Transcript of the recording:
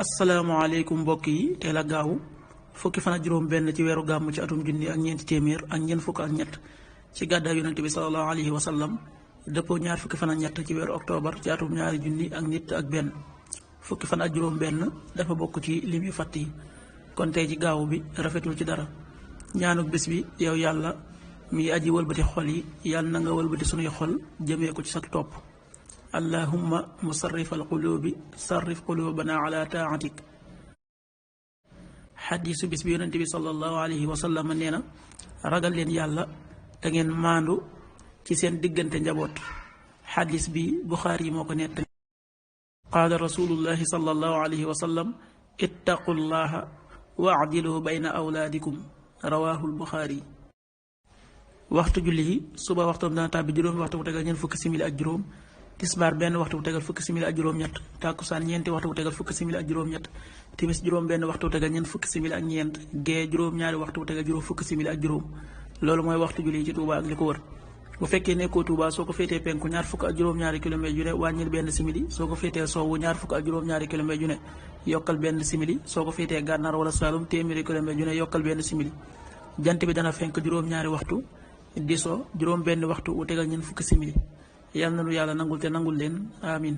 asalaamaaleykum mbokk yi teel a gaaw fukki fan ak juróom benn ci weeru gàmm ci atum junni ak ñeenti téeméer ak ñeent fukk ak ñett ci gàddaay yonente bi salallahu alayhi wa sallam dëppoo ñaar fukki fan ak ñett ci weeru octobre ci atum ñaari junni ak nit ak benn fukki fan ak juróom benn dafa bokk ci lim yu fàtt yi kon tey ci gaaw bi rafetul ci dara ñaanuk bés bi yow yàlla mi aji wëlbati xol yi yàlla na nga wëlbati sunuy xol jëmee ko ci sa topp allahumma musarrif alqulubi sarrif qulubana ala taatik xadiisu bis bi yonente bi sallallahu alayhi wa sallam nee na ragal leen yàlla da ngeen maandu ci seen diggante njaboot xadiis bi buxaari yi moo ko nett qaala rasulullahi sallallahu alayhi wa sallam ittaqullaha waadilu bayna awlaadikum rawahul buxaari waxtu julli yi suba waxtoom dana tàbbi juróomi waxtu bu tegal ñeent fukki simili ak juróom tisbaar benn waxtu bu tegal fukki simili ak juróom-ñett tàkkusaan ñeenti waxtu bu tegal fukki simili ak juróom-ñett timis juróom benn waxtu bu tegal ñeent fukki simili ak ñeent gee juróom-ñaari waxtu bu tegal juróom fukki simili ak juróom loolu mooy waxtu julli ci Touba ak li ko wër bu fekkee nekkoo Touba soo ko féetee penku ñaar fukk ak juróom-ñaari kilomètre yu ne wàññil benn simili soo ko féetee sowwu ñaar fukk ak juróom-ñaari kilomètre yu ne yokkal benn simili soo ko féetee gànnaar wala Saalum téeméeri kilomètre yu ne yokkal benn simili jant bi dana fenk juróom-ñaari waxtu di so juróom benn waxtu bu tegal ñeent fukki simili yàlla na nu yàlla nangul te nangul leen amin